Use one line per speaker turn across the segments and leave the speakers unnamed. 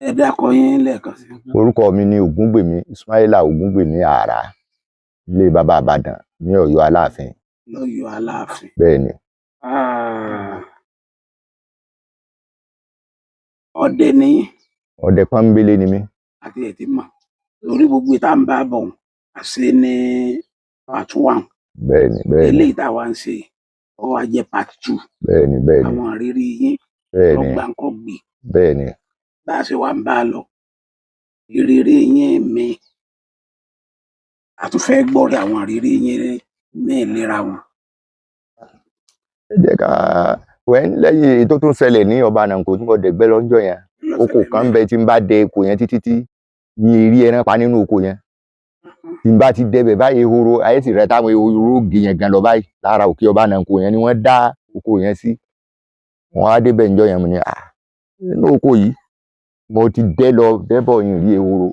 Ẹ dákọ yín lẹ́ẹ̀kan sí.
Orúkọ mi ni Ògúngbèmí Ismaila Ògúngbèmí Àrà, ilé bàbá Ìbàdàn ní Ọ̀yọ́ Aláàfin.
Lọ́yọ̀ọ́ Aláàfin.
Bẹ́ẹ̀ ni.
Ah. Ọdẹ ní
Ọdẹ pọ́nbélé ni mí.
Àti ẹ̀ ti mọ̀ lórí gbogbo ìta ń bá bọ̀ àṣẹ ní part one.
Bẹ́ẹ̀ ni, bẹ́ẹ̀ ni.
Eléyìí tá a wá ń ṣe ó wá jẹ́ part two.
Bẹ́ẹ̀ ni, bẹ́ẹ̀ ni.
Àwọn ìrírí yín
Bẹ́ẹ̀ ni.
lọ́gbà ń kọ́ gbé
Bẹ́ẹ̀ ni.
bá a ṣe wá ń bá a lọ, ìrírí yín mi a tún fẹ́ gbọ́rẹ̀ àwọn ìrírí yín ní ìlera wọn.
Ẹ jẹ́ ká wẹ́n lẹ́yìn èyí tó tún ṣẹlẹ̀ ní ọba Nàǹkó tí mo dẹ̀gbẹ́ lọ́jọ́ yẹn, oko kan ń bẹ tí n bá dẹ oko yẹn títí tí mi ì rí ẹran pa nínú oko yẹn. Tí n bá ti dẹbẹ̀ báyìí, ehoro ayé sì rẹ táwọn ehoro gé yẹn gan lọ báyìí. Lára òkè ọba Nàǹkó yẹn ni wọ́n dá oko yẹn sí. Wọ́n á débẹ̀ níjọ́ yẹn, mo ní à nínú oko yìí mo ti dẹ́ lọ dẹ́bọ̀ yìí rí ehoro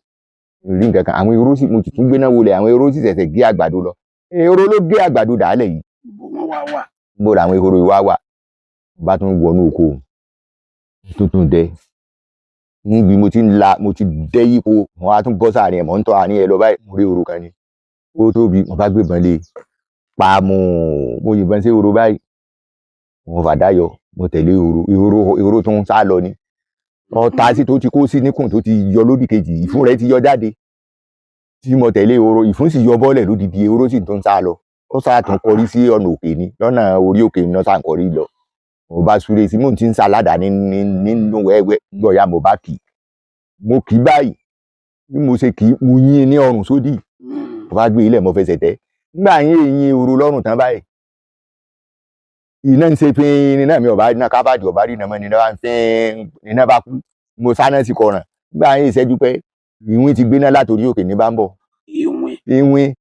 rí nǹkan kan. Àwọn ehoro sì mo ti tún gbéná wọlé, àwọn ehoro sì ṣẹ̀ṣẹ̀ gé àgbàdo lọ. Ehoro ló gé àgbàdo dàálẹ̀ yìí.
Bó wọn wá wà.
Bó làwọn ehoro yìí wá wà. Bá tún wọnú oko tuntun dẹ níbi mo ti ń la, mo ti dẹ́ yípo, mo wá tún bọ́ sáàrin ẹ̀, mò ń tọ́ àárín ẹ̀ lọ báyìí, mo rí ehoro kan ni ó tóbi. Mo bá gbébọn lé pàmò, mo yìnbọn sí ehoro báyìí, mo fàdá yọ, mo tẹ̀lé ehoro. Ehoro tó ń sá lọ ni ọta sí tó ti kó sí níkùn tó ti yọ lódì kejì, ìfun rẹ̀ ti yọ jáde. Tí mo tẹ̀lé ehoro, ìfun sì yọ bọ́lẹ̀ lódìdí, ehoro sì tún ń sá lọ. Ó sá tún kọrí sí ọ̀nà òkè ni, lọ́nà orí òkè ni wọ́n sá ń kọrí lọ. Mo bá súré sí, mò ń ti ń sa aládàá nínú wẹ́wẹ́ gbọ̀ya, mo bá kì í, mo kì í báyìí. Bí mo ṣe kì í, mo yín ní ọrùn sódì. Mo bá gbé ilẹ̀, mo fẹsẹ̀ tẹ̀. Nígbà yín èyí ehoro lọ́rùn tán báyìí, iná ń ṣe fín iná mi ọba iná kábàdì ọba rí iná mọ́ ni iná bá ń fín, iná bá kú, mo sáná sí kọràn. Nígbà yín ìṣẹ́jú pẹ́, ìwín ti gbéná látòrí òkè ní bá ń bọ̀.
Ìwìn.
Ìwín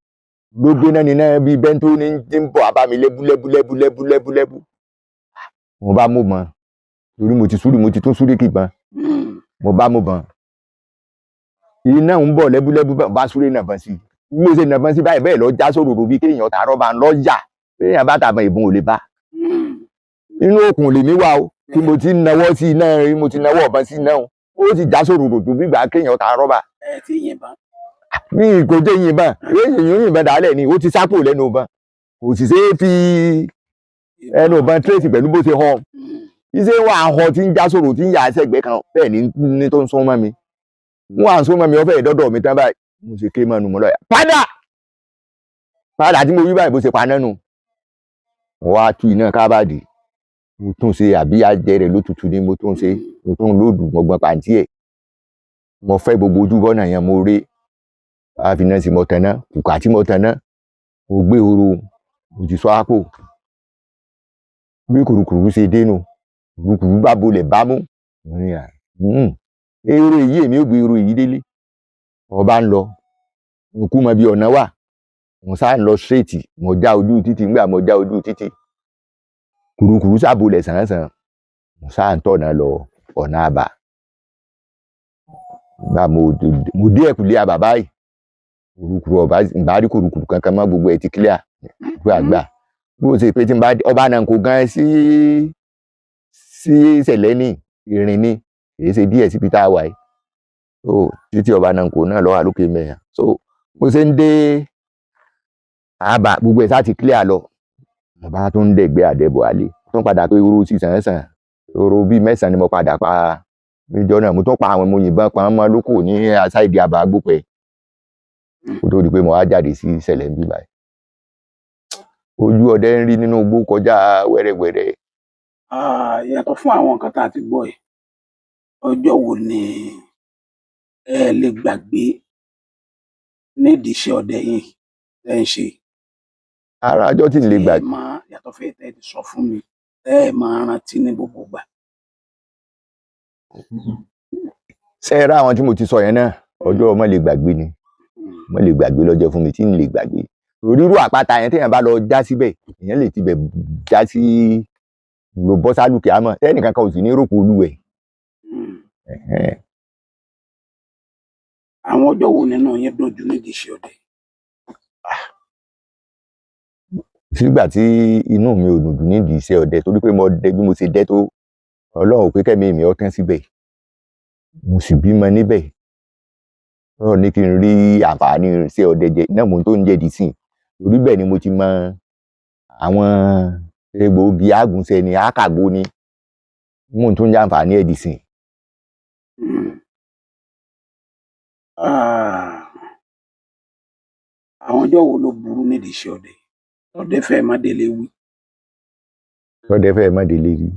ló gbéná níná bíi bẹ́ńtó ní ti ń bọ̀ abámi lẹ́bú lẹ́bú lẹ́bú lẹ́bú lẹ́bú lẹ́bú. Mo bá mú bọn torí mo ti súrì, mo ti tún súrì kì bọn. Mo bá mú bọn, iná ń bọ̀ lẹ́búlẹ́bú, bá súré nàbọn sí i. Bí mo ṣe nàbọn sí báyìí, bẹ́ẹ̀ lọ já sóròrò bíi kéèyàn tààrọ́ bá ń lọ yà kéèyàn bá tàbọn ìbọn ò lè bá. Inú òkun lèmi wà o tí mo ti nawọ́ sí iná, mo ti nawọ́ ọ̀bọ̀n sí iná o, ó sì já sóròrò tó bí gbà kéèyàn tààrọ́ bá.
Ẹ ti yìnbọn.
Mi kò jẹ́ yìnbọn, èyí yìnbọn dàálẹ̀ ni, ó ti sápò lẹ́nu ìbọn, kò sì ṣeé fi ẹnu ìbọn tírèsì pẹ̀lú bó ṣe họ. Iṣẹ́ wà họ tí ń já sòrò tí ń yà sẹ́gbẹ̀ẹ́ kan bẹ́ẹ̀ ni ní tó ń sún mọ́ mi, wọ́n à ń sún mọ́ mi, ó fẹ́ dọ́dọ̀ mi tán báyìí. Mo ṣe ké mọ́nu mo lọ́ọ̀yà padà padà tí mo wí báyìí, bó ṣe paná nù. Mo wá tú iná kábàdì, mo tún ṣe àbí ajẹ rẹ̀ ló tutù ni, mo tún ṣe, mo tún lóòdù, mo gbọn pàǹtí ẹ̀, mo fẹ́ gbogbo ojú bọ́nà yẹn, mo ré àfinà sí, mo tẹ̀ná kùkà tí mo tẹ̀ná, mo gbé horo, mo ti sọ àpò. Bí kùrukùru ṣe dénú, kùrukùru bá bolẹ̀ bámú. Mo ní à ehoro èyí, èmi ò gbé ehoro èyí délé. Mo bá ń lọ, mo kú mọ bí ọ̀nà wà, mo sá ń lọ straight, mo já ojú títì. Ńgbà mo já ojú títì, kùrukùru sábolẹ̀ sàn-sàn, mo sá ń tọ̀nà lọ ọ̀nà àbà. Gbà mo dé ẹ̀kúlé àbà báyìí, kùrukùru ọba ń bá rí kùrukùru kankan mọ́, gbogbo ẹ̀ ti clear gbàgbà. Bó ṣe pé tí n bá ọba náà kò gan sí sí ìṣẹ̀lẹ̀ ní ìrìn ni, kì í ṣe díẹ̀ síbi tá a wà yìí. So títí ọba náà kò náà lọ́wọ́ lókè mẹ́yàn. So bó ṣe ń dé àbà, gbogbo ẹ̀ sá ti clear lọ. Mo bá tún ń dẹ̀gbẹ́ àdẹ́bọ̀ àlè tún padà pé ehoro sí sàn-sàn. Ehoro bíi 9 ni mo padà pa níjọ́ náà. Mo tún pa àwọn, mo yìnbọn pa wọ́n mọ́ lóko ní aṣáìdì àbá gbópẹ́ kó tó di pé mo wá jáde sí ìṣẹ̀lẹ̀ ń bí báyìí. Ojú ọdẹ ń rí nínú igbó kọjá wẹ́rẹ́wẹ́rẹ́.
Yàtọ̀ fún àwọn nǹkan tá a ti gbọ́ yìí, ọjọ́ wo ni ẹ lè gbàgbé nídìí iṣẹ́ ọdẹ yìí tẹ́ ń ṣe?
Ara ọjọ́ tí n lè gbàgbé.
Ẹ máa yàtọ̀ fún èyí tẹ́ ẹ ti sọ fún mi, tẹ́ ẹ máa rántí ní gbogbo ìgbà.
Ṣé ẹ rá àwọn tí mo ti sọ yẹn náà, ọjọ́ ọmọ lè gbàgbé ni, mo lè gbàgbé lọ́jọ́ fún mi tí n lè gbàgbé. Rírú àpáta yẹn, téèyàn bá lọ já síbẹ̀, èèyàn lè tibẹ̀ já sí lò bọ́ sálùkì àmọ́ tẹ́nìkan kan ò sì ní rògbò olúwẹ̀.
Àwọn ọjọ́ wo nínú yín dùn jù nídìí iṣẹ́ ọdẹ?
Sígbà tí inú mi ò dùn jù nídìí iṣẹ́ ọdẹ, torí pé mo dẹ bí mo ṣe dẹ tó, Ọlọ́run ò pé kẹ́mi mi ó tán síbẹ̀. Mo sì bímọ níbẹ̀. Ọlọ́run ní kí n rí àǹfààní iṣẹ́ ọdẹ jẹ náà mo tó ń jẹ́ di sí i. Torí bẹ́ẹ̀ ni mo ti mọ àwọn egbòogi àgùnṣe ni àkàgbo ni mo tún ń jẹ àǹfààní ẹ̀ di sí i.
Àwọn ọjọ́ wo ló burú nídìí iṣẹ́ ọdẹ? Ọdẹ fẹ́ má délé wí.
Ọdẹ fẹ́ má délé rí.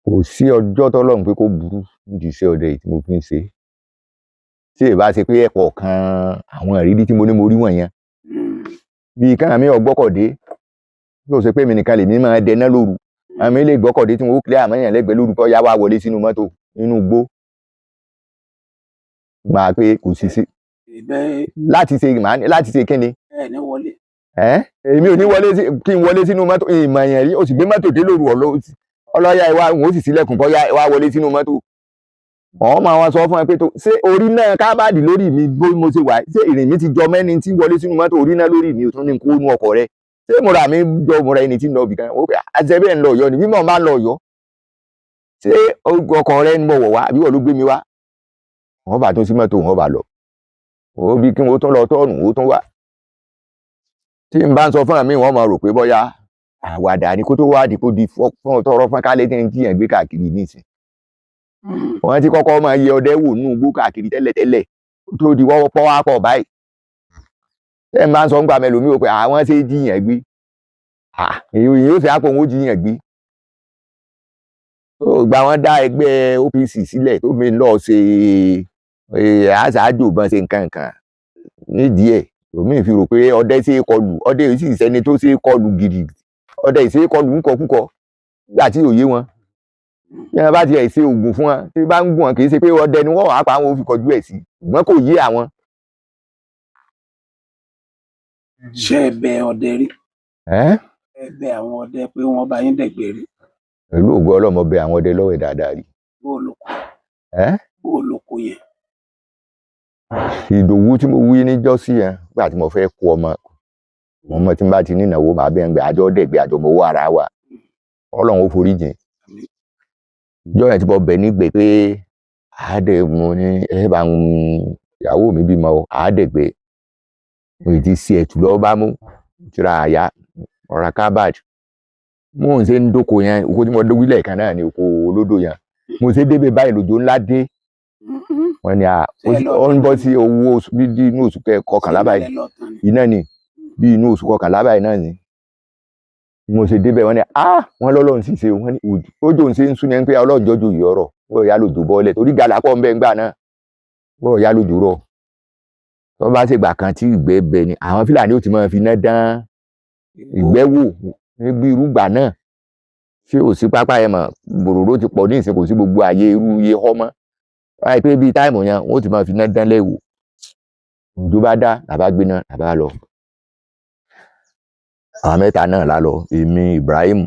Kò sí ọjọ́ tọ́lọ́run pé kó burú nídìí iṣẹ́ ọdẹ yìí tí mo fi ń ṣe. Tí èyí bá ṣe pé ẹ̀kọ́ kan àwọn ìrírí tí mo ní mo rí wọ̀nyẹn. Bí káà mi ò gbọ́kọ̀dé, bí ó ṣe pé èmi nìkan lèmi máa dẹná lóru. Àwọn mi lè gbọ́kọ̀dé tí wọ́n ó clear àmọ́yàn lẹ́gbẹ̀ẹ́ lóru kọ́ yá wá wọlé sínú mọ́tò nínú igbó. Màá pé kò sí sí. Láti ṣe màá ní láti ṣe kíni?
Ẹ ní wọlé.
Èmi ò ní wọlé sí kí n wọlé sínú mọ́tò ìmọ̀ yẹn rí, o sì gbé mọ́tò dé lóru ọlọ́yà ìwà òun ó sì sílẹ̀kùn kọ́ yá wá wọlé sínú mọ́tò. Wọ́n máa wọn sọ fún ẹ pé tó ṣé orí náà kábàdì lórí mi bó mo ṣe wà, ṣé ìrìn mi ti jọ mẹ́ni tí wọlé sínú mọ́tò orí náà lórí mi ò tún ní kó nú ọkọ̀ rẹ. Ṣé mo rà mí jọ mo ra ẹni tí ń lọ ibìkan? Ó pé àṣẹ bẹ́ẹ̀ ń lọ Ọ̀yọ́ ni bí mo máa ń lọ Ọ̀yọ́. Ṣé ọkọ̀ rẹ ń bọ̀ wọ̀ wá àbí wọ́n ló gbé mi wá? Wọ́n bá tún sí mọ́tò wọ́n bá lọ. Ó bí kí wọ́n tún lọ tọ́ọ̀nù ó tún wá. Tí n bá ń sọ fún àmì wọ́n máa rò pé bóyá àwàdà ni kó tó wá dìpọ̀ di fún tọrọ fún kálẹ̀ tí ń jiyàn gbé káàkiri nísìn. Wọ́n ti kọ́kọ́ máa yẹ ọdẹ wò nínú igbó káàkiri tẹ́lẹ̀tẹ́lẹ̀ tó di wọ́wọ́ pọ́ wá pọ̀ báyìí. Tẹ́ ń bá ń sọ ń gbà mẹ́lòmí o pé àwọn ṣe jiyàn gbé. Èyí yóò ṣe àpò òun ó jiyàn gbé. Ó gba wọn dá ẹgbẹ́ OPC sílẹ̀ tó mi lọ ṣe àṣàjò bọ́n ṣe nǹkan kan nídìí ẹ̀. Omi fi rò pé ọdẹ ṣe é kọlù, ọdẹ yìí sì sẹni tó ṣe é kọlù gidi, ọdẹ yìí ṣe é kọlù ńkọkúkọ nígbà tí òye wọn. Bí wọn bá tiẹ̀ ṣe oògùn fún wọn, tí bá ń gùn wọn kì í ṣe pé ọdẹ ni wọ́n wàá pa àwọn òfin kọjú ẹ̀ sí, ṣùgbọ́n kò yé àwọn.
Ṣé ẹ bẹ ọdẹ rí? Ẹ bẹ àwọn ọdẹ pé wọ́n bá yín dẹ̀gbẹ́ rí?
Pẹ̀lú ògo Ọlọ́run mo bẹ àwọn ọdẹ lọ́wọ́ ẹ̀ dáadáa rí.
Bó o lóko yẹn?
Ìdòwú tí mo wí níjọ́sí yẹn nígbà tí mo fẹ́ kó ọmọ ọmọ tí n bá ti ní ìnáwó màá bẹ́ẹ̀ ń gbé àjọ dẹ̀gbẹ́ àjọ mọ́wọ́ ara wa Ọlọ́run ó forí jìn. Ìjọ yẹn tí mo bẹ̀ nígbè pé àádẹ́ mo ní ẹ bá ń ìyàwó mi bímọ o àádẹ́gbẹ́ mo ti ṣe ẹ̀tù lọ́wọ́ bá mú tíra àyà ọ̀rá kábàdì mo ń ṣe ń dóko yẹn oko tí mo dógí lẹ́ẹ̀kan náà ni oko olódò yẹn mo ṣe débẹ̀ báyìí lòjò ńlá dé. Wọ́n ní ó ń bọ́ sí owó bí inú oṣù kọkànlá báyìí iná ni bí inú oṣù kọkànlá báyìí náà ni mo ṣe débẹ̀ wọ́n ní wọ́n lọ́lọ́run sì ṣe wọ́n ní òjò ń ṣe ń sún yẹn pé Ọlọ́run jọjọ yìí ọ̀rọ̀ wọ́n yà lójó bọ́ọ̀lẹ̀ torí gàlà pọ̀ ń bẹ́ ńgbà náà wọ́n yà lójó rọ̀ tó bá ṣègbà kan tí ìgbẹ́ bẹ ni àwọn Fúlàní ò ti máa fi iná dán ìgbẹ́ wò níbi irúgbà náà ṣé ò sí pápá ẹ̀ mọ̀ gbòòrò ti pọ̀ ní ìsìn kò sí gbogbo àyè irú iye họ́ mọ́ báyìí pé bíi táìmù yẹn wọ́n ti máa fi iná dán lẹ́wò òjò bá dá làbá gbéná làbá lọ. Àwọn mẹ́ta náà la lọ, èmi Ibrahim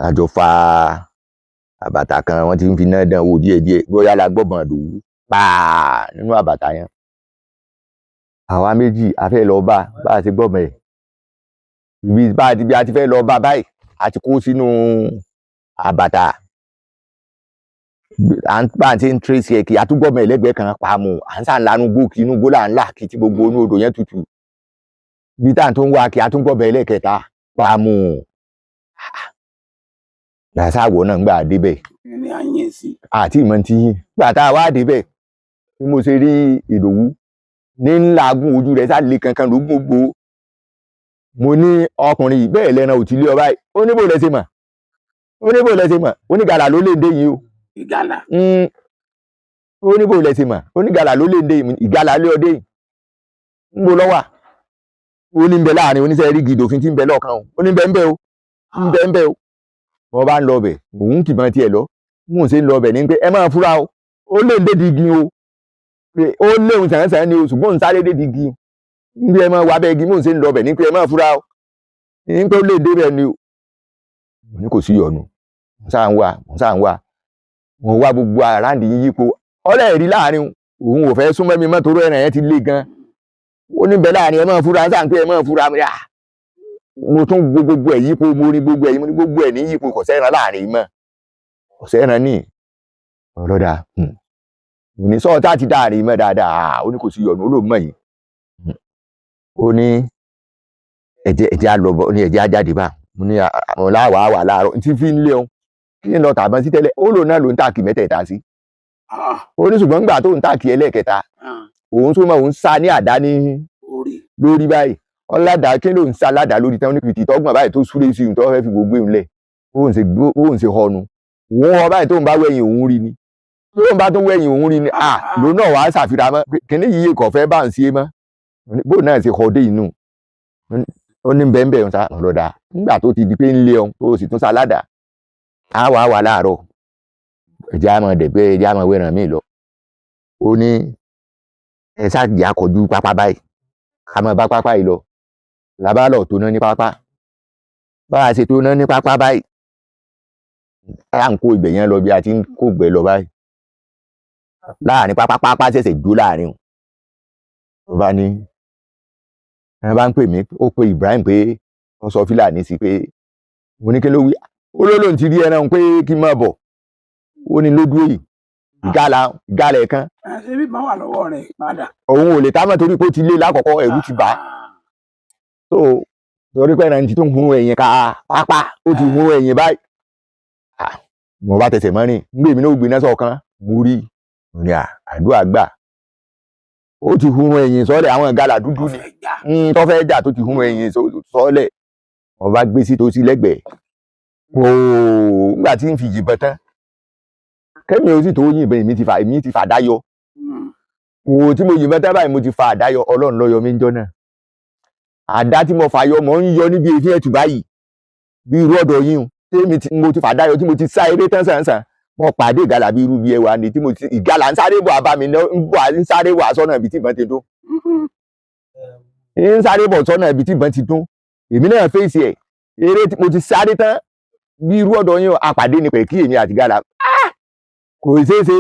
àjọ fa àbàtà kan wọ́n ti ń fi iná dán wò díẹ̀díẹ̀ bóyá la gbọ́bọ̀n àdòwú pàà nínú àbàtà yẹn. Àwa méjì a fẹ́ lọ bá bá a ti gbọ́bọ̀n ẹ̀ ibi bá a ti bí a ti fẹ́ lọ bá báyìí a ti kó sínú àbàtà bá a ti ń tracy ẹ̀ kí atúgbọ̀mọ̀ ẹlẹ́gbẹ̀ẹ́ kan pàmò à ń sàn lanu gbó kí inú gbó là ń là kí tí gbogbo inú odò yẹn tutù bí tá à ń tó ń wá kí atúgbọ̀mọ̀ ẹlẹ́kẹta pàmò làṣàwọ̀ náà ń gbà débẹ̀ àti ìmọ̀ tí yín gbà tá a wá débẹ̀ bí mo ṣe rí Ìdòwú ní ńlá gún ojú rẹ̀ sálẹ̀ kankan ló gbogbo mo ní ọkùnrin yìí bẹ́ẹ̀ lẹ́ran ò ti lé ọ báyìí ó ní bò lẹ́sẹ̀ mọ̀ ó ní bò lẹ́sẹ̀ mọ̀ ó ní gàlà ló lè dé yìí o.
Ìgalà.
Ó ní bò lẹ́sẹ̀ mọ̀ ó ní gàlà ló lè dé yìí ìgalà lé ọdẹ yìí ń bo lọ́wà ó ní ń bẹ láàrin oníṣẹ́ rí gidòfin tí ń bẹ lọ́ọ̀kan o ó ní bẹ ń bẹ o ń bẹ ń bẹ o wọ́n bá ń lọ ọbẹ̀ òun kì mọ́ tiẹ̀ lọ mò ń ṣe ń lọ ọbẹ̀ ní pé ẹ máa fura o ó lè dé di igi o pé ó léwu sàn-sàn ni o ṣùgbọ́n òun sáré dé di igi níbi ẹ máa wà bẹ́ẹ̀ igi mò ń ṣe ń lọ ọbẹ̀ ní pé ẹ máa fura o ní pé ó lè dé bẹ́ẹ̀ ni o mo ní kò sí ìyọnu mo sáà ń wà mo sáà ń wà mo wá gbogbo àràǹdì yín yípo ọlẹ́ẹ̀rí láàrin òun ò fẹ́ súnmọ́ mi mọ́ torí ẹ̀ràn yẹn ti le gan ó ní bẹ́ẹ̀ láàrin ẹ máa fura sáà ń pé ẹ máa fura mo tún gbogbo ẹ̀ yípo mo rí gbogbo ẹ̀ mo ní gbogbo ẹ̀ ní yípo kò sẹ́ran láàrin mọ́ Ọ̀sẹ̀ ẹran ní ọlọ́dà òní sọ́ọ́ tá ti dáàrin mọ́ dáadáa. Ó ní kò sí yọ̀nù, ó lóun mọ̀ yìí. Ó ní ẹ̀jẹ̀ ẹ̀jẹ̀ á lọ bọ̀, ó ní ẹ̀jẹ̀ á jáde bá. Mo ní àwọn láwàá wà láàárọ̀ tí fi ń lé ọ kí n lọ tàbọn sí tẹ́lẹ̀. Ó lòun náà ló ń tàkì mẹ́tẹ̀ẹ̀ta sí. Ó ní ṣùgbọ́n nígbà tó ń tàkì ẹlẹ́ẹ̀kẹta, òun tó mọ òun sá ní àdá ní lórí báyìí. Ọ̀làdà kí ló ń sá ládàá lórí tán, ní kìtì tọ́gbọ̀n báyìí tó súré sí òun tó fẹ́ fi gbogbo òun lẹ̀. Bóun ṣe họnu òun họ báyìí, tóun bá wẹ̀yìn òun rí ni, tóun bá tó wẹ̀yìn òun rí ni, lòun náà wàá ṣàfihàn mọ́ kíní yìí kò fẹ́ bá ń ṣe mọ́. Bóun náà ṣe họ dé inú, ó ní bẹ́ẹ̀ bẹ́ẹ̀ sá ọ̀lọ́dà. Nígbà tó ti di pé ń lé ọ tó sì tún sá ládàá, á wà wà láàárọ̀, ẹ̀jẹ̀ á máa dẹ̀gbẹ́, ẹ̀jẹ̀ á máa wẹ̀ràn míì lọ. Ó ní ẹ ṣáàjì akọjú pápá báyìí, ká máa bá pápá yìí lọ. Làbá lọ tó ná ní pápá, bá a ṣe tó ná ní pápá báyìí, à ń kó ibẹ̀ yẹn lọ bí a ti ń kó gbẹ lọ báyìí láàrin pápá, pápá ṣẹ̀ṣẹ̀ jó láàrin o. Ó bá ní ẹ bá ń pè mí, ó pe Ibrahim pé ó sọ Fúlàní sí pé mo ní kí ló wí. Ó ló lóun ti rí ẹran pé kí n máa bọ̀. Ó ní ló dúró yìí, ìgalà ìgalà ẹ̀kan.
Ṣé bí máa wà lọ́wọ́ rẹ̀ padà.
Òun ò lè tá mọ́ torí pé ó ti lé lákọ̀ọ́kọ́, ẹ̀rù ti bà á. Tó torí pé ẹran ti tún hun ẹ̀yìn ká pápá, ó ti hun ẹ̀yìn báyìí. Mo bá tẹsẹ̀ mọ́rin ń gbé mi náà gbéná sọ̀kan, mo rí ní àdúrà gbà. Ó ti hun ẹ̀yìn sọ́lẹ̀, àwọn ìgalà dúdú ni tó fẹ́ jà, tó ti hun ẹ̀yìn sọ́lẹ̀. Mo bá gbé sí tòsí lẹ́gbẹ̀ẹ́ ooo, nígbà tí n fi yìnbọn tán, kẹ́mi ó sì tó yìnbọn, èmi ti fà àdá yọ. Ooo, tí mo yìnbọn tán báyìí, mo ti fa àdá yọ. Ọlọ́run ló yọ mí níjọ́ náà. Àdá tí mo fà yọ, mo ń yọ níbi èéfín ẹ̀tù báyìí bí irú ọ̀dọ̀ yín o. Tèmi mo ti fà àdá yọ, tí mo ti sá eré tán sàn-sàn, mo pàdé ìgalà bí irú bí ẹwà ni, tí mo ti ìgalà ń sáré bọ̀ abá mi ń bọ̀ ń sáré wà sọ́nà ibi tí ìbọn ti dún, ń sáré bọ̀ sọ́nà ibi tí ìbọn ti dún. Èmi náà fèsì ẹ̀ eré tí mo ti sáré tán bí irú ọ̀dọ̀ yín, àpàdé ni pẹ̀ kí èmi àti ìgalà kò ṣeé ṣe.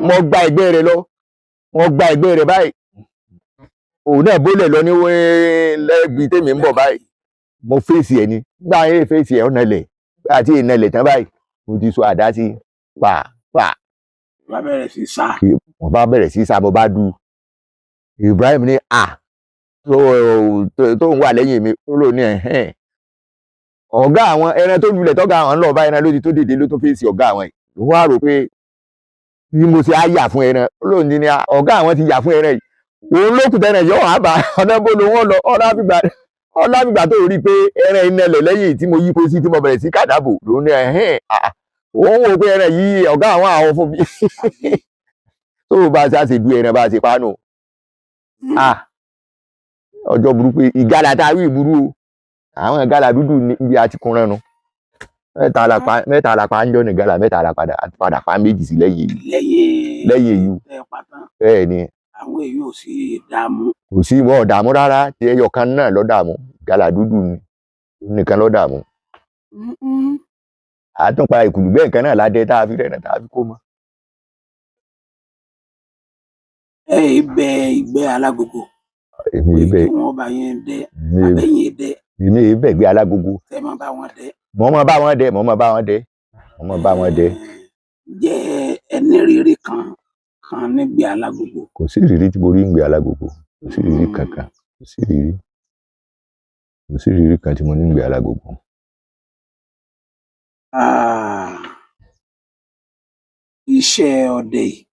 Mo gba ẹgbẹ́ rẹ lọ, mo gba ẹgbẹ́ rẹ báyìí, òun náà bólẹ̀ lọ ní lẹ́gbìí tèmi ń bọ̀ báyìí. Mo fèsì ẹ̀ ni gbà yẹn, fèsì ẹ̀ ọ̀nà ilẹ̀ àti ìnà ilẹ̀ tán báyìí, mo ti sọ àdá sí pa pa.
Mo bá bẹ̀rẹ̀ sí sá.
Mo bá bẹ̀rẹ̀ sí sá, mo bá du Ibrahim ní à tó ń wà lẹ́yìn mi, ó lò ní ẹ̀hẹ́n ọ̀gá àwọn ẹran tó lulẹ̀ tọ́gá àwọn ńlọ bá ẹran lójú tó dìde ló tó fèsì ọ̀gá àwọn yìí. Ló wá rò pé bí mo ṣe á yà fún ẹran, ó lò ní ọ̀gá àwọn ti yà fún ẹran yìí, òun ló kù tẹ́lẹ̀ yọ àbá ọ̀nà bó ló wọ́n lọ. Ọ̀làfígbà tó rí pé ẹran iná lẹ̀ lẹ́yìn tí mo yípo sí, tí mo bẹ̀rẹ̀ sí kàdábò ló ní ẹ̀hẹ́n òun wò pé ẹran yìí ọ̀gá àwọn àwọn fún mi tó bá a ṣe du ẹran bá a ṣe pánù. Ọjọ́ burúkú ìgalà tá a wí burú o, àwọn ìgalà dúdú níbi àti kunran nu mẹ́ta la pa ń jọ ní ìgalà mẹ́ta la padà pa méjì sí lẹ́yìn lẹ́yìn èyí bẹ́ẹ̀ ni.
Àwọn èyí ò sí dààmú.
Kò sí wọn ò dààmú rárá, tí ẹyọ kan náà ló dààmú, ìgalà dúdú ni nìkan ló dààmú. Àtúnpa ìkùlùgbẹ́ nǹkan náà ládẹ tá a fi rẹ̀rẹ̀ tá a fi kó mọ́.
Ẹ ibẹ ìgbẹ́ alágogo.
Èmi ibẹ
kí wọn bá yẹn dẹ abẹyìn dẹ.
Èmi ibẹ ìgbẹ́ alágogo.
Tẹ máa bá wọn dẹ.
Mo máa bá wọn dẹ, mo máa bá wọn dẹ, mo máa bá wọn dẹ.
Jẹ́ ẹni rírí kan kan nígbẹ́ alágogo.
Kò sí ìrírí tí mo rí nígbẹ́ alágogo, kò sí ìrírí kankan, kò sí ìrírí, kò sí ìrírí kan tí mo ní nígbẹ́ alágogo.
Iṣẹ́ ọdẹ yìí,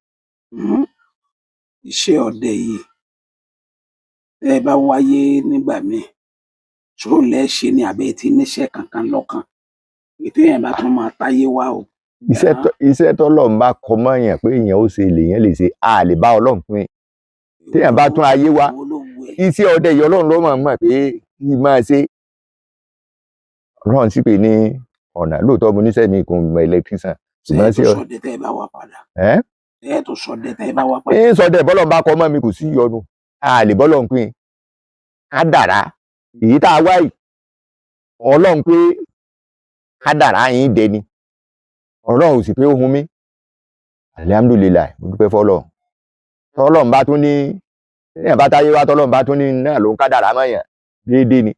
iṣẹ́ ọdẹ yìí, tẹ́ ẹ bá wáyé nígbà míì, ṣó lẹ́ ṣe ni àbẹ́ ti níṣẹ́ kankan lọ́kàn ètò yẹn bá tún máa táyé wá o.
Iṣẹ́ tọ́lọ́run bá kọ mọ́ èèyàn pé èèyàn ó ṣe lèèyàn lè ṣe, a lè bá Ọlọ́run pín. Téèyàn bá tún ayé wá, iṣẹ́ ọdẹ yìí Ọlọ́run ló mọ̀ mọ̀ pé kí n máa ṣe. Ọlọ́run sì pé ní ọ̀nà lóòótọ́ mo níṣẹ́ mi kò mọ electrician.
Ṣùgbọ́n ṣé ẹ tó sọdẹ tẹ́ ẹ bá wá padà. Ẹ tó sọdẹ tẹ́ ẹ bá wá padà.
Ń sọdẹ bọ́lọ́run bá kọ mọ́ mi kò sí ìyọnu, a lè bọ́lọ́run pín. Kádàrá èyí tá a wá yìí, Ọlọ́run pé kádàrá yín dẹni, Ọlọ́run ò sì pé ó hun mí. Alihamudulilayi, mo dúpẹ́ fọ́lọ́run. Tọ́lọ́run bá tún ní téèyàn bá táyé wá, tọ́lọ́run bá tún ní náà ló ń kádàrá mọ́yàn déédéé ni.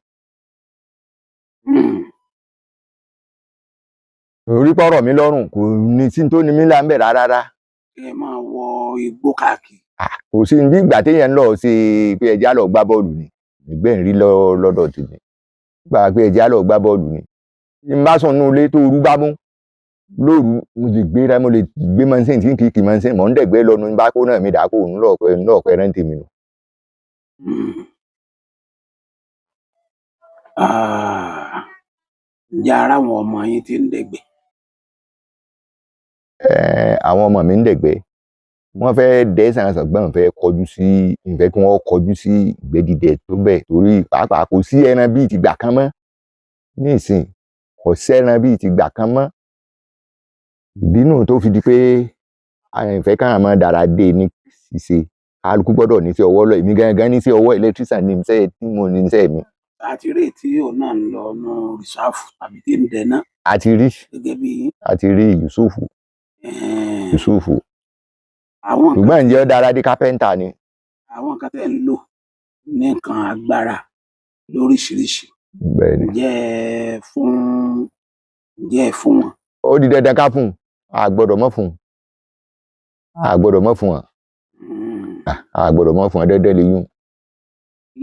Orí pọ̀rọ̀ mi lọ́rùn, kò ní sí tó ní mí là ń bẹ̀ rárá.
Kẹ́ ẹ máa wọ igbó káàkiri.
Kò sí bí ìgbà téèyàn ń lọ ṣe pé ẹja lọ gbá bọ́ọ̀lù ni ìgbẹ́ ń rí lọ́dọ̀ tèmi, gbà pé ẹja lọ gbá bọ́ọ̀lù ni. Bí n bá sùn nínú ilé tó orú bá mú lóru, mo lè gbéra, mo lè gbé mọ́sìn tí n kì í kì mọ́sìn, mò ń dẹ̀gbẹ́ lọ́nu ní bá kó náà mi dà kó ń lọ pẹ́ rántí mi nù.
Ǹjẹ́ ara àwọn ọmọ yín ti ń dẹ̀gbẹ́?
Àwọn ọmọ mi ń dẹ̀gbẹ́, wọ́n fẹ́ dẹ́ sàn ṣùgbọ́n fẹ́ kọjú sí, ìfẹ́ kí wọ́n kọjú sí ìgbẹ́ dídẹ tó bẹ̀, torí pàápàá kò sí ẹran bíi tìgbà kan mọ́ nísìn, kò sẹ́ran bíi tìgbà kan mọ́. Ìdí nù tó fi di pé ìfẹ́ káwọn máa dára dé ní ṣíṣe, kálukú gbọ́dọ̀ ní sí ọwọ́ lọ. Èmi gangan ní sí ọwọ́ electrician ní iṣẹ́ tí mo ní iṣẹ́ mi.
Àti rí tí òun náà ń lọ nù rìsáàfù tàbí tí ń dẹ náà.
Àti rí.
Gẹ́gẹ́ bí.
Àti rí Yusufu. Yusufu. Ṣùgbọ́n ǹjẹ́ ó dára dé kápẹ́ńtà ni.
Àwọn nǹkan tẹ́ ń lò ní nǹkan agbára lóríṣiríṣi.
Bẹ́ẹ̀ni.
Ǹjẹ́ fún wọn.
Ó di dandan ká fún un, a gbọ́dọ̀ mọ́ fún un, a gbọ́dọ̀ mọ́ fún wọn, a gbọ́dọ̀ mọ́ fún wọn, dandan lè yún.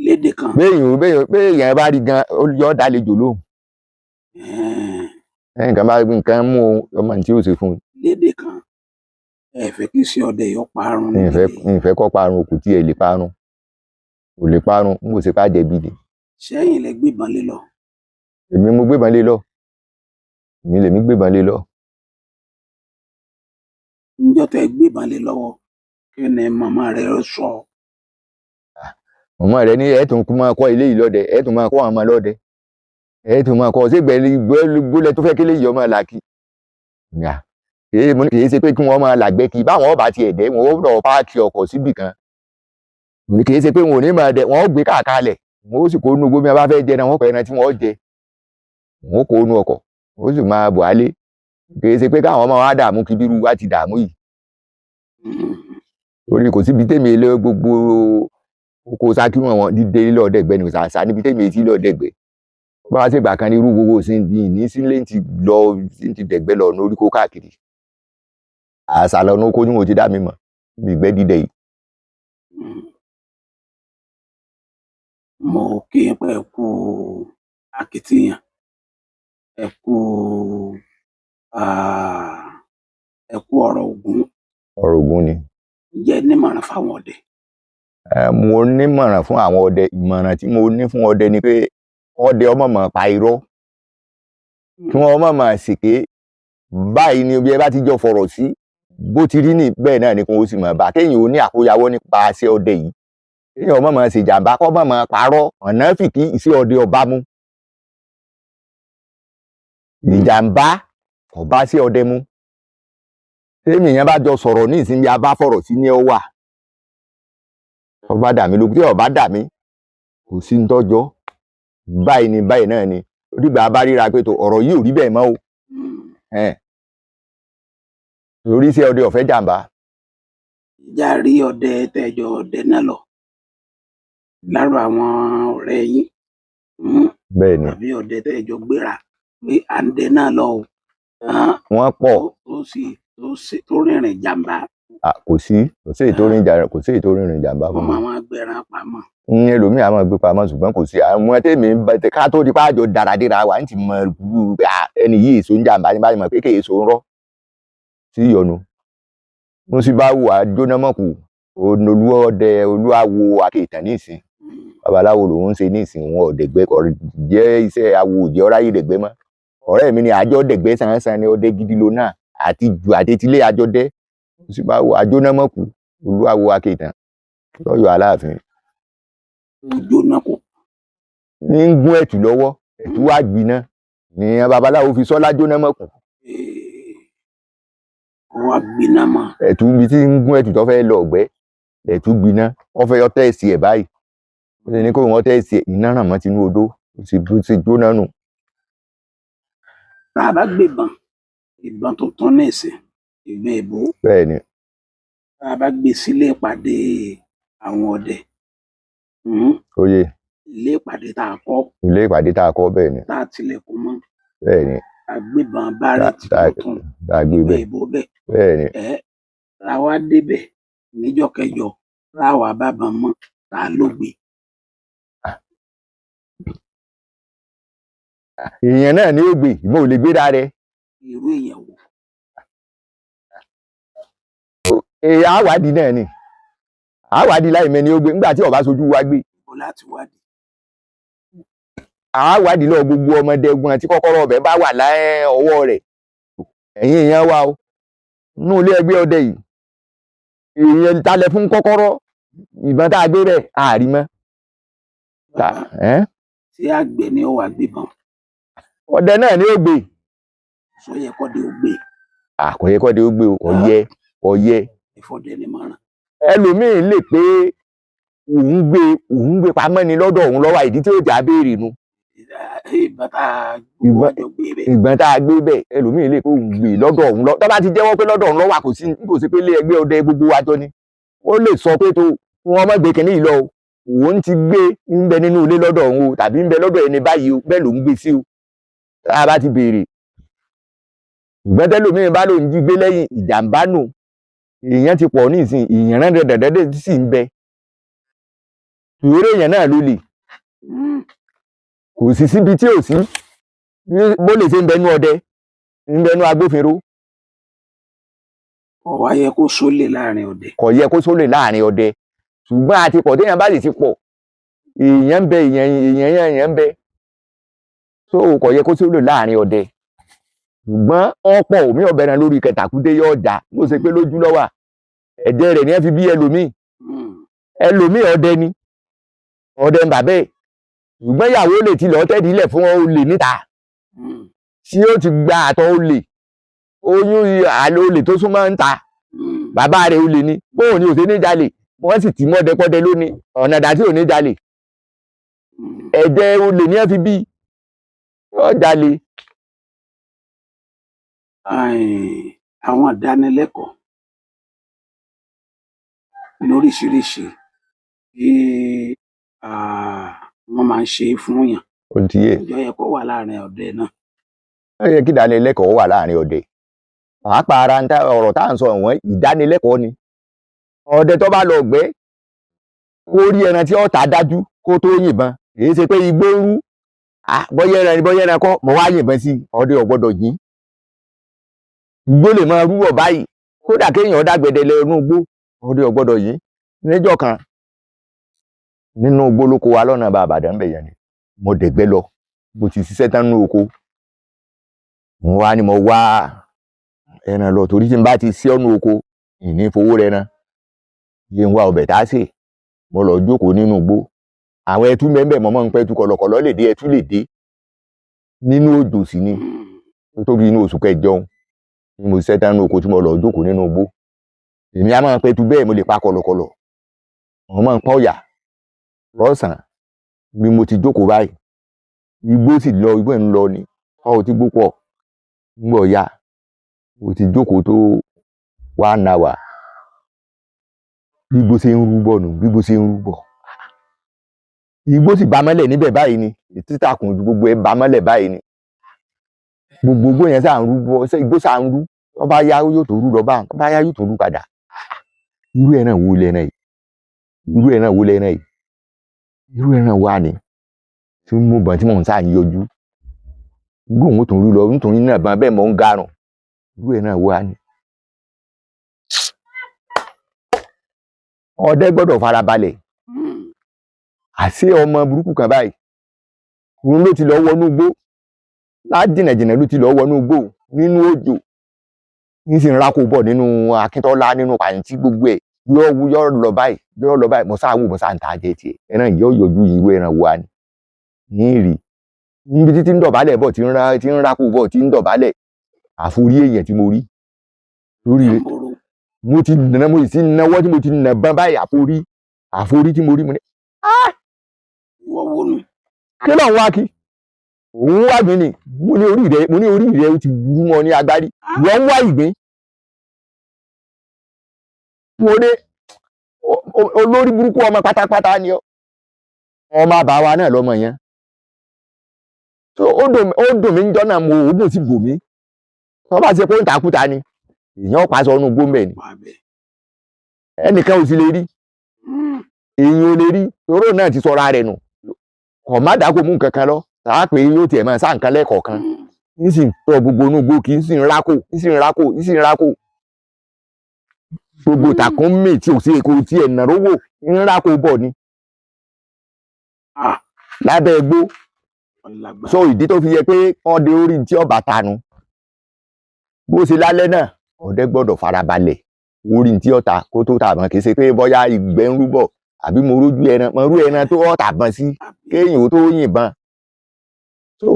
Lédè kan.
Béèyàn bá rí gan, yọ dálejò lóhùn. Nǹkan bá nǹkan mú ọmọ tí ó ṣe fún un.
Lédè kan, ẹ fẹ́ kí iṣẹ́ ọdẹ yọ parun.
Ìfẹ́ kọ́ parun, kò tí ẹ lè parun, kò lè parun, n kò ṣe pá jẹ̀bi ni.
Sẹ́yìn lẹ gbébọn lé lọ.
Èmi mo gbébọn lé lọ, èmi lèmi gbébọn lé lọ.
Níjọ́ tẹ́ gbébọn lé lọ́wọ́, kí ni màmá rẹ sọ?
Màmá rẹ ní ẹ tún máa kọ́ ilé yìí lọ́dẹ, ẹ tún máa kọ́ àwọn ọmọ lọ́dẹ, ẹ tún máa kọ́ ṣégbẹ́ gbólẹ̀ tó fẹ́ kí léyìí ọmọ làkì. Kì í ṣe pé kí wọ́n máa làgbẹ́ kí báwọn ọba ti ẹ̀dẹ́ wọn ó lọ páàkì ọkọ̀ síbì kan. Kì í ṣe pé wọn ò ní máa dẹ, wọn ó gbé káàkalẹ̀, wọn ó sì kó inú gómìnà bá fẹ́ jẹ náà, wọn kọ ẹran tí wọn ó jẹ, wọn ó kó inú ọkọ̀, wọn ó sì máa bọ̀ álé. Kì í ṣe pé káwọn ọmọ wa dààmú kí bírú wa ti dààmú yìí. Torí kò síbi tèmi lé gbogbo oko Ṣakí wọn dídé lọ́ọ̀dẹ̀gbẹ́ ni ṣàṣà níbi tèmi ti lọ́ọ̀dẹ̀gbẹ́. Bá wá ṣègbà kan ní irú gbogbo sí ní sílé ti lọ sí ti dẹ̀gbẹ́ lọ ní orí kó káàkiri. Àṣà lọ́nà oko ni mo ti dá mi mọ̀ níbi ìgbẹ́ dídẹ yìí.
Mo kí n pé kú akitiyan, ẹ kú ọ̀rọ̀ Ògún.
Ọ̀rọ̀ Ògún ni.
Ǹjẹ́ nímọ̀ràn fáwọn ọdẹ?
Mo nímọ̀ràn fún àwọn ọdẹ. Ìmọ̀ràn tí mo ní fún ọdẹ ni pé ọdẹ ọmọ mọ̀ pa irọ́, kí wọ́n mọ̀ mọ̀ ṣèké. Báyìí ni bí ẹ bá ti jọ fọ̀rọ̀ sí bó ti rí ní bẹ́ẹ̀ náà ni kò sì mọ̀ bá kéèyàn ò ní àkóyawọ́ nípa iṣẹ́ ọdẹ yìí, kéèyàn mọ̀ mọ̀ ṣe jàǹbá, kọ́ mọ̀ mọ̀ parọ́ ọ̀nà fìkì iṣẹ́ ọdẹ ọba mú. Ìjàǹbá kò bá iṣẹ́ ọdẹ mú. Tèmi yẹn bá jọ sọ̀rọ̀ ní ìsinmi a bá fọ̀rọ̀ sí ní ọ wà, ọba dà mí lókun, tí ọba dà mí kò sí ń tọ́jọ́. Báyìí ni báyìí náà ni ó dìgbà bá ríra pé tó ọ̀rọ̀ yìí ò rí bẹ́ẹ̀ mọ́ o. Torí iṣẹ́ ọdẹ ọ̀fẹ́ jàǹbá.
Ìjà rí ọdẹ tẹjọ ọdẹ náà lọ lára àwọn ọ̀rẹ́ yín.
Bẹ́ẹ̀ni.
Tàbí ọdẹ tẹjọ gbéra pé à ń dẹ náà lọ o.
Wọ́n pọ̀.
Tó rìnrìn jàǹbá.
Kò sí èyí tó rìnrìn jàǹbá fún mi.
Wọ́n máa gbẹran pamọ́.
Ní ẹlòmíì a máa gbé pamọ́, ṣùgbọ́n kò sí àwọn tèmi ká tó di pàjọ dáradéra wa ń ti mọ ẹni yìí èso ń jàǹbá ní báyìí mọ̀ pé kéèso ń rọ́ sí ìyọnu. Mo sì bá wù á jóná mọ̀kù olúọdẹ olúwawo akéètàn nísìn, babaláwo lòun ń ṣe nísìn, wọn ò dẹ̀gbẹ́ jẹ́ iṣẹ́ awo òjẹ́ ọ̀ráyè dẹ̀gbẹ́ mọ́. Ọ̀rẹ́ mi ni àjọ dẹ̀gbẹ́ sánsan ni ọdẹ gidi ló náà àti jù àti etílé àjọ dẹ́. Mo sì bá wù á jóná mọ̀kù olúwawo akéètàn lọ́yọ̀ọ́ Aláàfin.
Jóná kù.
Ní ń gún ẹ̀tù lọ́wọ́, ẹ̀tù wá gbiná ni babaláwo fi sọ́lá jóná mọ̀kù.
Wá gbiná mọ́.
Ẹ̀tù ibi tí ń gún ẹ̀tù tó fẹ́ lọ ọ̀gbẹ́, ẹ̀tù gbiná, wọ́n fẹ́ yọ tẹ́ẹ̀sì ẹ̀ báyìí. Ó sì ní kó wọ́n tẹ́ẹ̀sì ẹ̀, iná ràn mọ́ tinú odó, ó sì jóná nù.
Tá a bá gbébọn, ìbọn tuntun ní ìsìn, ìbọn èbó.
Bẹ́ẹ̀ni.
Tá a bá gbé sílé ìpàdé àwọn ọdẹ.
Oyè.
Ilé ìpàdé tá a kọ́.
Ilé ìpàdé tá a kọ́, bẹ́ẹ̀ ni.
Tá a tilẹ̀kùn mọ́.
Bẹ́ẹ̀ ni.
Agbébọn Barrett tuntun
tá a gbé
ìbọn
bẹ́ẹ̀.
Ìbò bẹ́ẹ̀.
Bẹ́ẹ̀ ni.
Ẹ làwa débẹ̀ níjọ́ kẹjọ láwa bábọn mọ́, ta ló gbé?
Èèyàn náà ni ó gbé, ìbọn ò lè gbéra rẹ̀.
Irú èèyàn wo?
Èèyàn àwádìí náà ni, àwádìí láì mẹ́ni ó gbé nígbà tí ó bá sojú wa gbé.
Ibo láti wádìí?
Àwádìí lọ gbogbo ọmọdé gun tí kọ́kọ́rọ́ ọbẹ̀ bá wà láì ọwọ́ rẹ̀. Ẹ̀yin èèyàn wa o, nínú ilé ẹgbẹ́ ọdẹ yìí, èèyàn talẹ̀ fún kọ́kọ́rọ́ ìbọn tá a gbé bẹ́ẹ̀ àárí mọ́.
Bàbá, ṣé àgbẹ̀ ni ó wà gbébọn?
Ọdẹ náà ni ó gbé.
Sọ yẹ kọ́ de ó gbé?
Àkọyẹ kọ́ de ó gbé o, ọ̀yẹ ọ̀yẹ.
Ìfọdẹ ni mọ̀ràn.
Ẹlòmíín lè pé òun gbé pamọ́ ni lọ́dọ̀ òun lọ́wọ́, ìdí tí ó jà béèrè nu.
Ìbọn tá a gbé bẹ́ẹ̀.
Ìbọn tá a gbé bẹ́ẹ̀, ẹlòmíín lè pé òun gbé lọ́dọ̀ òun lọ. Tó bá ti jẹ́wọ́ pé lọ́dọ̀ òun lọ́wọ́, kò sí kò sí pé ilé ẹgbẹ́ ọdẹ gbogbo wa jọ ni. Ó lè sọ pé tó wọn má gbé kínní yìí lọ o, òun ti gbé ń bẹ nínú ilé lọ́dọ̀ òun o, tàbí ń bẹ lọ́dọ̀ ẹni báyìí o, bẹ́ẹ̀ ló ń gbé sí o. Tá a bá ti béèrè. Ìgbọ́n tẹ́lòmíín bá lòun jí gbé lẹ́yìn ìjàmbá nù. Èèyàn ti pọ̀ ní ìsìn, èèyàn rán dẹ̀dẹ̀dẹ̀ sì ń bẹ. Ìwéré èèyàn náà ló lè. Kò sí síbi tí ò sí. Bó lè ṣe ń bẹnu ọdẹ, ń bẹnu agbófinró.
Kò wá yẹ kó sólè láàrin ọdẹ.
Kò yẹ kó sólè láàrin ọdẹ. Ṣùgbọ́n àti pọ̀ téèyàn bá lè ti pọ̀, èèyàn ń bẹ, èèyàn ń bẹ. So kò yẹ kó sólè láàrin ọdẹ. Ṣùgbọ́n ọ̀pọ̀ omi ọbẹ̀ náà lórí kẹtàkúndé yóò jà, bó ṣe pé lójú lọ́wà. Ẹ̀jẹ̀ rẹ̀ ni ẹ fi bí ẹlòmíì. Ẹlòmíì ọdẹ ni, ọdẹ ń bàbẹ́. Ṣùgbọ́n ìyàwó lè ti lọ tẹ́dí ilẹ̀ fún olè níta. Tí ó ti gba àtọ̀ olè, oyún àlè olè tó súnmọ́ ń ta. Bàbá rẹ̀ olè ni, bóun ni ò ṣe ní jalè, wọ́n sì ti mọ́dẹkọ́dẹ lónìí, ọ̀nà dà tí ò ní jalè. Ẹ̀jẹ̀ olè ni ẹ fi bí, ó jalè.
Àwọn ìdánilẹ́kọ̀ọ́ lóríṣiríṣi tí wọ́n máa ń ṣe fún yàn.
Ó ti yé.
Ìjọ yẹ kó wà láàrin ọdẹ náà.
Ó yẹ kí ìdánilẹ́kọ̀ọ́ wà láàrin ọdẹ. Pàápàá ara ọ̀rọ̀ tá à ń sọ wọ́n, ìdánilẹ́kọ̀ọ́ ni. Ọdẹ tó bá lọ gbẹ́, kó rí ẹran tí ó ta dájú kó tó yìnbọn. Èyí ṣe pé igbó rú. Bọ́yá ẹran ni bọ́yá ẹran kọ́, mo wá yìnbọn sí ọdẹ ò gbọ́dọ̀ yín. Igbó lè máa rúwọ̀ báyìí, kódà kéèyàn dàgbẹ̀dẹ̀ lẹ inú igbó, ọdẹ ò gbọ́dọ̀ yín. Níjọ́ kan nínú igbó lóko wa lọ́nà bá Ìbàdàn bẹ̀ yẹn ni, mo dẹ̀gbẹ́ lọ, mo ti ṣiṣẹ́ tán nínú oko. Mo wá ní mo wá ẹran lọ, torí tí n bá ti sí ọ̀nà oko, ìní fowó rẹran. Yé n wá ọbẹ̀ tá a sè, mo lọ jókòó nínú igbó. Àwọn ẹtú mẹ́ńbẹ̀ mọ́ mọ́ ń pẹ́ tú kọ̀lọ̀kọ̀lọ̀ lè dé, ẹtú lè dé. Nínú òjò sì ni, nítorí inú oṣù kẹjọ ni mo ṣiṣẹ́ tán nínú oko tí mo lọ jókòó nínú igbó. Èmi á máa pẹtu bẹ́ẹ̀, mo lè pa kọ̀lọ̀kọ̀lọ̀, mo máa ń pa ọ̀yà lọ́sàn-án bí mo ti jókòó báyìí. Igbó sì lọ, igbó ń lọ ni, ọ̀ ti gbó pọ̀. Nígbà ọ̀yà, mo ti jókòó tó 1 hour. Bí igbó ṣe ń rú bọ̀ nù, bí igbó ṣe ń rú bọ̀. Igbó sì bá mọ́lẹ̀ níbẹ̀ báyìí ni, títàkùn gbogbo ẹ̀ bá mọ́lẹ̀ báyìí ni. Gbogbo igbó yẹn ṣáà ń rú bọ̀, igbó ṣáà ń rú. Tó bá yá yóò tó rú lọ bá, tó bá yá yóò tó rú padà. Irú ẹran wo lẹran yìí? Irú ẹran wo lẹran yìí? Irú ẹran wa ni? Tí mo bọ̀ tí mò ń sáà ń yọjú. Igbó òun ó tún rú lọ, nítorí náà bá bẹ́ẹ̀ mò ń garùn. Irú ẹran wa ni? Ọdẹ gbọ́dọ̀ farabalẹ̀. Àṣé ọmọ burúkú kan báyìí, òun ló ti lọ wọnú igbó. Lájìnàjìnà ló ti lọ wọnú igbó nínú òjò. Ní sì ń rákò bọ̀ nínú Akíntọ́lá, nínú pàǹtí gbogbo ẹ̀. Yóò wú, yóò lọ báyìí, yóò lọ báyìí. Mo sáà wò, mo sáà ń ta jẹ tiẹ̀. Ẹran yìí yóò yọjú irú ẹran wa ni. Ní ìrì. Níbi títí ń dọ̀bálẹ̀ bọ̀, tí ń rákò bọ̀, tí ń dọ̀bálẹ̀. Àforí èèyàn tí mo rí. Lórí rẹ̀. Mo ti nà, mo sì náwó tí mo ti nà bán báyìí, àforí. Àforí tí mo rí, mo ní.
Wọ́n wó nù.
Kí ló ń wá kí? Òun wá gbin ni. Mo ní orí rẹ̀, mo ní orí rẹ̀ ó ti burú mọ́ ní agbárí. Wọ́n ń wá ìgbín. Mo dé, olórí burúkú ọmọ pátápátá ni ọ́. Ọmọ àbá wa náà lọmọ yẹn. So ó dùn mí níjọ́ náà, mo òògùn sì bò mí. Tó bá ṣe pé ó ń takúta ni, èèyàn pa sọ inú gómẹ̀ ni.
Wà bẹ́ẹ̀.
Ẹnìkan ò sì lè rí, èèyàn ò lè rí, toró náà ti sọra rẹ̀ nù. Kò má dákò mú nǹkan kan lọ, tàá pé yóò tiẹ̀ máa sá nǹkan lẹ́ẹ̀kọ̀ọ̀kan. Ń sì tọ gbogbo inú igbó kì í sì ń rákò, ń sì ń rákò, ń sì ń rákò. Gbogbo tàkùn mì tí ò sí èkó tí ẹ̀ nàró wò, ń rákò bọ̀ ni. Lábẹ́ igbó.
Ọlágbára.
So ìdí tó fi yẹ pé ọdẹ orí tí ọba tanu bó ṣe lálẹ́ náà, ọdẹ gbọ́dọ̀ farabalẹ̀ orí tí ọta kó tó tàbọn. Kì í ṣe pé bóyá ìgbẹ́ ń rúbọ̀ àbí mo rójú ẹran, mo rú ẹran tó ọ̀tà bọn sí kéèyàn ó tó yìnbọn. So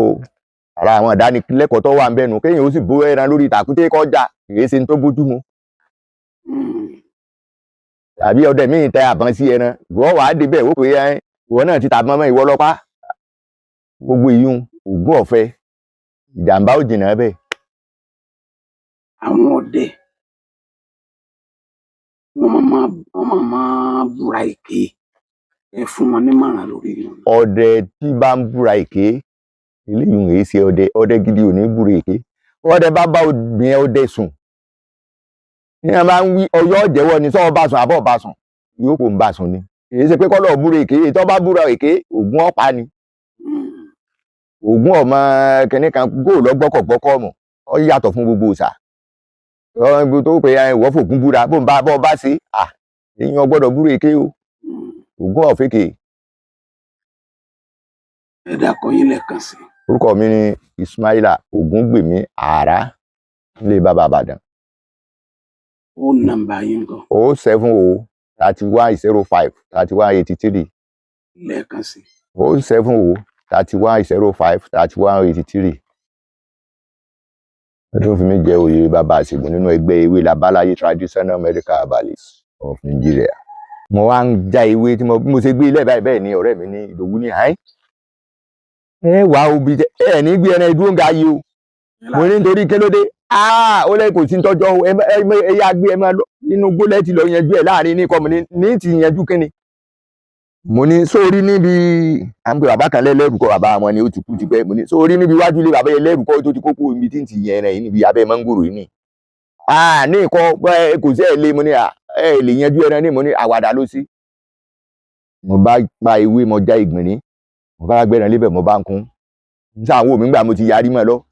ara àwọn ìdánilẹ́kọ̀ọ́ tó wà ń bẹnu, kéèyàn ó sì bó ẹran lórí ìtàkùté kọjá, kì í ṣe ní tó bójú mu. Tàbí ọdẹ míì tẹ àbọn sí ẹran, ìwọ wàá débẹ̀ ó pé ẹ ìwọ náà ti tàbọn mọ́ ìwọ lọ́pàá. Gbogbo ìyún ògùn ọ̀fẹ́, ìjàmbá ò jìnnà bẹ́ẹ̀.
Àwọn ọdẹ wọ́n máa búra èké, ẹ fún wọn nímọ̀ràn lórí wọn.
Ọdẹ tí bá ń búra èké, eléyìí ò ṣe ọdẹ. Ọdẹ gidi ò ní búra èké. Ọdẹ bá bá obìnrin ọdẹ sùn, ní wọn bá ń wí ọyọ jẹ́wọ́ ni, sọ bá sùn àbọ̀ bá sùn, yóò kó ń bá sùn ni. Èyí ṣe pé kọ́lọ̀ búra èké. Èyí tó bá búra èké, ògùn ọ̀pá ni. Ògùn ọmọ kìnìún kan góò lọ gbọ́kọ̀gbọ́kọ̀ mọ̀, ọ yàtọ̀ fún gbogbo òòṣà. Ọ̀hún tó pé ìwọ fògùn búra, bó ń bá bọ́ bá ṣe à, èèyàn gbọ́dọ̀ búra èké o. Ògùn ọ̀fẹ́kè.
Ẹ dákọ yín lẹ́ẹ̀kan sí.
Orúkọ mi ni Ismaila Ògúngbèmí Àrá, nílé bàbá Ìbàdàn.
Ó nọ́mbà yín gan.
07031053183.
Lẹ́ẹ̀kan sí.
07031053183. Ó tún fi mí jẹ oyè bàbá àṣègùn nínú ẹgbẹ́ ewé Labáláyé Traditional Medical Herbalist of Nigeria. Mo wá ń já ewé tí mo bí mo ṣe gbé ilé báyìí, bẹ́ẹ̀ ni ọ̀rẹ́ mi ní Ìdòwú ní àìn. Ẹ wà obì ẹ ní gbé ẹran ìdúró ń ga yìí o. Mo ní nítorí kí ló dé? Ó lẹ́ kò sí tọ́jọ́ ẹ yá gbé ẹ máa lọ nínú gbólẹ́ ti lọ yanjú ẹ̀ láàrin ní kọ́mu ní ti yanjú kíni. Mo ní sórí níbi à ń pè bàbá kan lẹ́lẹ́rù kọ́, bàbá wọn ni ó ti kú tipẹ́. Mo ní sórí níbi iwájú ilé bàbá ẹlẹ́rù kọ́ tó ti kókó ibi tí ń ti yẹn ẹran yìí níbi abẹ́ mọ́ngòrò yìí ni. Ní ìkọ́ kò sí ẹ̀ lé. Mo ní ẹ lè yanjú ẹran ní. Mo ní àwàdà ló sí. Mo bá pa ewé, mo já ìgbìnrín, mo bá gbẹ̀ràn lébẹ̀, mo bá ń kún. N sáà wò mí gbà mo ti yarí mọ́ lọ.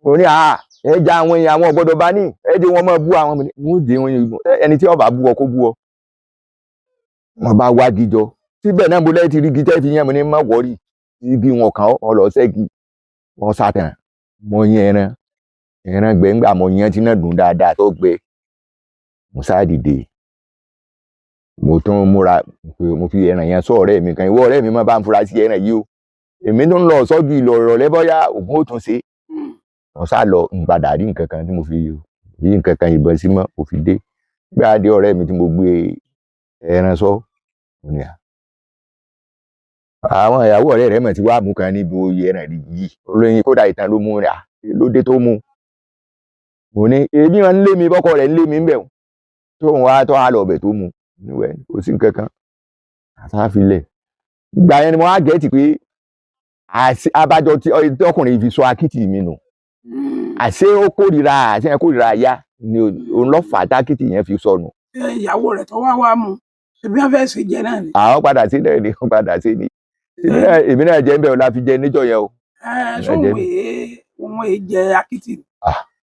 Mo ní ẹ já àwọn èèyàn, àwọn ọ̀gbọ́dọ̀ bá ní ẹ jẹ́ wọn máa bú àwọn. Mo ní mo dé wọn, ẹni tí ó bá bú ọ kó bú ọ. Mo bá wá gíjọ síbẹ̀ náà, mo lẹ́yìn ti rí igi tẹ́ fi yẹn. Mo ní má wọ́rì, igi wọn kàn ọ́ lọ ṣẹ́gi wọn sàtàn. Mo yan ẹran, ẹran gbẹ ńgbà mo yan tí náà dùn dáadáa tó gbẹ. Mo sá dìde, mo tún múra, mo fi ẹran yẹn sọ ọ̀rẹ́ mi kan. Ìwọ ọ̀rẹ́ mi, má bá ń fura sí ẹran yìí o, èmi tó ń lọ sọ́jú ìlọ ìrọ̀lẹ́, bóyá ògùn ó tún ṣe. Mo sá lọ, n padà rí nǹkan kan tí mo fi rí nǹkan kan ìbọn sí mọ́. Mo fi dé gbá dé ọ̀rẹ́ mi tí mo gbé ẹran sọ, mo ní à àwọn ìyàwó ọ̀rẹ́ rẹ̀ mọ̀ tí wàá mú kan níbi oyè ẹran yìí olóyin, kódà ìtàn ló mú rẹ̀ à lóde tó mú. Mo ní èmi wọn ń lé mi, bọ́kọ rẹ̀ ń lé mi ń bẹ̀ tó ń wá tó á lọ ọbẹ̀ tó mú níwẹ̀, kò sí nǹkan kan àtàfilẹ̀. Ìgbà yẹn ni mo wá gẹ̀ẹ́tì pé abájọ tí ọkùnrin fi sọ akitì mi nù, àṣé ó kórìíra, àṣé yẹn kórìíra ya ni òun lọ́ fà tákìtì yẹn fi sọnù.
Ìyàwó rẹ̀ tó wá wá mú, ṣebí wọ́n fẹ́ẹ́ ṣe jẹ náà ni.
Àwọn padà sí náà ni, wọ́n padà sí ni. Èmi náà jẹ́ ń bẹ̀ ọ́ la fi jẹ níjọ́ yẹn o.
Sóhun èé òun èé jẹ akitì.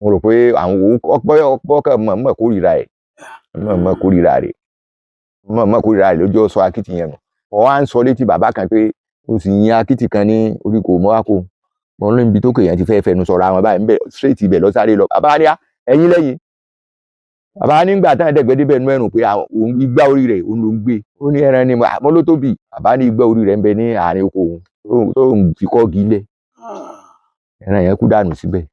Mo rò pé àwọn ọ̀pọ̀ kan mọ̀ kórìíra ẹ̀, mọ̀ kórìíra rẹ̀, mọ̀ kórìíra rẹ̀ lójú sọ akitì yẹn nù. Wọ́n wá ń sọ létí bàbá kan pé ó sì yan akitì kan ní orí kò mọ́ wá kó wọn ló ń bi tó kéèyàn ti fẹ́ fẹnu sọ̀rọ̀ àwọn báyìí ń bẹ̀ straight ibẹ̀ lọ sáré lọ. Bàbá ní ẹ̀yìn lẹ́yìn bàbá nígbà táwọn ẹ̀dẹ́gbẹ́ débẹ̀ nú ẹ̀rùn pé igbá orí rẹ̀ òun ló ń gbé. Ó ní ẹran ni mo ló tóbi. Bàbá ní igbá orí rẹ̀ ń bẹ ní àárín oko òun tó ń fi kọ́ọ̀gì lẹ̀, ẹran yẹn kú dànù síbẹ̀.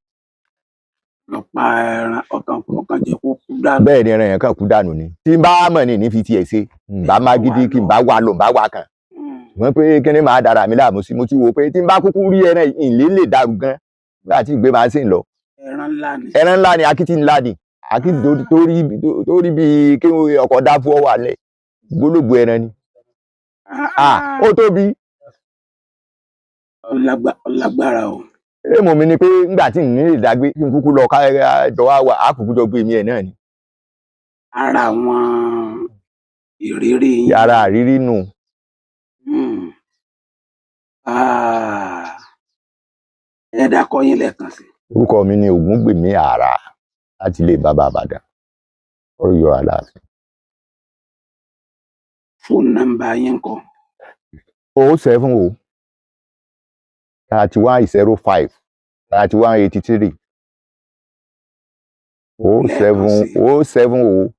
Lọ pa ẹran ọkàn ọkàn jẹ kó kú dànù.
Bẹ́ẹ̀ ni, ẹran yẹn kàn kú dànù ni. Tí n bá mọ̀ ní fi tiẹ̀ ṣe, n bá má gidi kí n bá wà lọ, n bá wà kàn wọ́n pé kí ni màá dára mi láàmú sí. Mo ti wò pé tí n bá kúkú rí ẹran ìlé lè dàrú gan nígbà tí ìgbé máa ń sìn lọ.
Ẹran ńlá ni.
Ẹran ńlá ni, akitì ńlá ni, akitì tó rí bíi kí ọkọ̀ dáfú ọ wà lẹ̀, gbólógbò ẹran ni. Ó tóbi.
Ọlágbára o.
Èèmọ̀ mi ni pé ńgbà tí n ní lè dágbé, kí n kúkú lọ ká jọ wá wà, á kúkú jọ gbé mi ẹ̀ náà ni.
Ara àwọn ìrírí yín.
Ara àrírí nù.
Ah, ẹ dákọ yín lẹ́ẹ̀kan sí.
Orúkọ mi ni Ògúngbèmí Àrà, láti ilé bàbá Ìbàdàn, Ọ̀yọ́ Aláàfin.
Fóònù nọ́mbà yín ńkọ́?
070 31 05 31 83. 07 070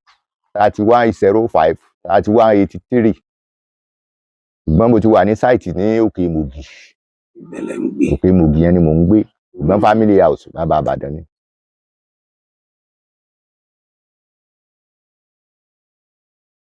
31 05 31 83. Ṣùgbọ́n mo ti wà ní site ní Òkè Mògì.
Ìbẹ̀lẹ̀ ń gbé.
Òkè Mògì yẹn ni mò ń gbé, ṣùgbọ́n family house bàbá Ìbàdàn ni.